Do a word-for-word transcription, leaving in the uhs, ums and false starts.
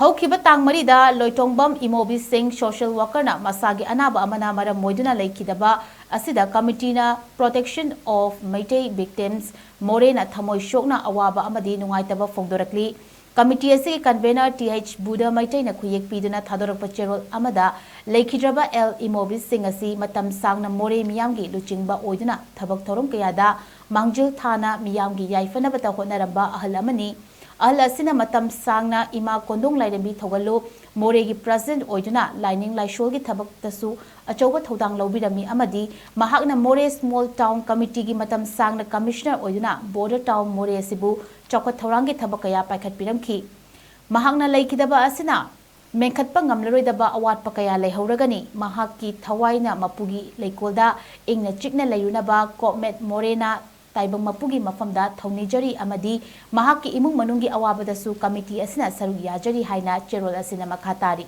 ꯍꯧꯈꯤꯕ ꯇꯥꯡ ꯃꯔꯤꯗ ꯂꯣꯏꯇꯣꯡꯕꯝ ꯏꯃꯣꯕꯤ ꯁꯤꯡ, social workerꯅ ꯃꯁꯥꯒꯤ ꯑꯅꯥꯕ ꯑꯃꯅ ꯃꯔꯝ ꯑꯣꯏꯗꯨꯅ ꯂꯩꯈꯤꯗꯕ ꯑꯁꯤꯗ committeeꯅ Protection of Meitei Victims ꯃꯣꯔꯦꯅ ꯊꯃꯣꯏ ꯁꯣꯛꯅ ꯑꯋꯥꯕ ꯑꯃꯗꯤ ꯅꯨꯡꯉꯥꯏꯇꯕ ꯐꯣꯡꯗꯣꯔꯛꯂꯤ꯫ Committee ꯑꯁꯤꯒꯤ convener ꯇꯤ ꯑꯩꯆ ꯕꯨꯙ ꯃꯩꯇꯩꯅ ꯈꯨꯌꯦꯛ ꯄꯤꯗꯨꯅ ꯊꯥꯗꯣꯔꯛꯄ ꯆꯦꯔꯣꯜ ꯑꯃꯗ, ꯂꯩꯈꯤꯗ꯭ꯔꯕ ꯑꯦꯜ ꯏꯃꯣꯕꯤ ꯁꯤꯡ ꯑꯁꯤ ꯃꯇꯝ ꯁꯥꯡꯅ ꯃꯣꯔꯦ ꯃꯤꯌꯥꯝꯒꯤ ꯂꯨꯆꯤꯡꯕ ꯑꯣꯏꯗꯨꯅ ꯊꯕꯛ ꯊꯧꯔꯝ ꯀꯌꯥꯗ ꯃꯥꯡꯖꯤꯜ ꯊꯥꯅ ꯃꯤꯌꯥꯝꯒꯤ ꯌꯥꯏꯐꯅꯕꯇ ꯍꯣꯠꯅꯔꯝꯕ ꯑꯍꯜ ꯑꯃꯅꯤ꯫ ꯑꯍꯜ ꯑꯁꯤꯅ ꯃꯇꯝ ꯁꯥꯡꯅ ꯏꯃꯥ ꯀꯣꯟꯗꯣꯡ ꯂꯥꯏꯔꯦꯝꯕꯤ ꯊꯧꯒꯜꯂꯨ ꯃꯣꯔꯦꯒꯤ president ꯑꯣꯏꯗꯨꯅ ꯂꯥꯏꯅꯤꯡ ꯂꯥꯏꯁꯣꯜꯒꯤ ꯊꯕꯛꯇꯁꯨ ꯑꯆꯧꯕ ꯊꯧꯗꯥꯡ ꯂꯧꯕꯤꯔꯝꯃꯤ ꯑꯃꯗꯤ ꯃꯍꯥꯛꯅ ꯃꯣꯔꯦ small town committeeꯒꯤ ꯃꯇꯝ ꯁꯥꯡꯅ commissioner ꯑꯣꯏꯗꯨꯅ border town ꯃꯣꯔꯦ ꯑꯁꯤꯕꯨ ꯆꯥꯎꯈꯠ ꯊꯧꯔꯥꯡꯒꯤ ꯊꯕꯛ ꯀꯌꯥ ꯄꯥꯏꯈꯠꯄꯤꯔꯝꯈꯤ꯫ ꯃꯍꯥꯛꯅ ꯂꯩꯈꯤꯗꯕ ꯑꯁꯤꯅ ꯃꯦꯟꯈꯠꯄ ꯉꯝꯂꯔꯣꯏꯗꯕ ꯑꯋꯥꯠꯄ ꯀꯌꯥ ꯂꯩꯍꯧꯔꯒꯅꯤ꯫ ꯃꯍꯥꯛꯀꯤ ꯊꯋꯥꯏꯅ ꯃꯄꯨꯒꯤ ꯂꯩꯀꯣꯜꯗ ꯏꯪꯅ ꯆꯤꯛꯅ ꯂꯩꯔꯨꯅꯕ ꯀꯣꯛꯃꯦꯠ ꯃꯣꯔꯦꯅ ꯇꯥꯏꯕꯪ ꯃꯄꯨꯒꯤ ꯃꯐꯝꯗ ꯊꯧꯅꯤꯖꯔꯤ ꯑꯃꯗꯤ ꯃꯍꯥꯛꯀꯤ ꯏꯃꯨꯡ ꯃꯅꯨꯡꯒꯤ ꯑꯋꯥꯕꯗꯁꯨ committee ꯑꯁꯤꯅ ꯁꯔꯨꯛ ꯌꯥꯖꯔꯤ ꯍꯥꯏꯅ ꯆꯦꯔꯣꯜ ꯑꯁꯤꯅ ꯃꯈꯥ ꯇꯥꯔꯤ꯫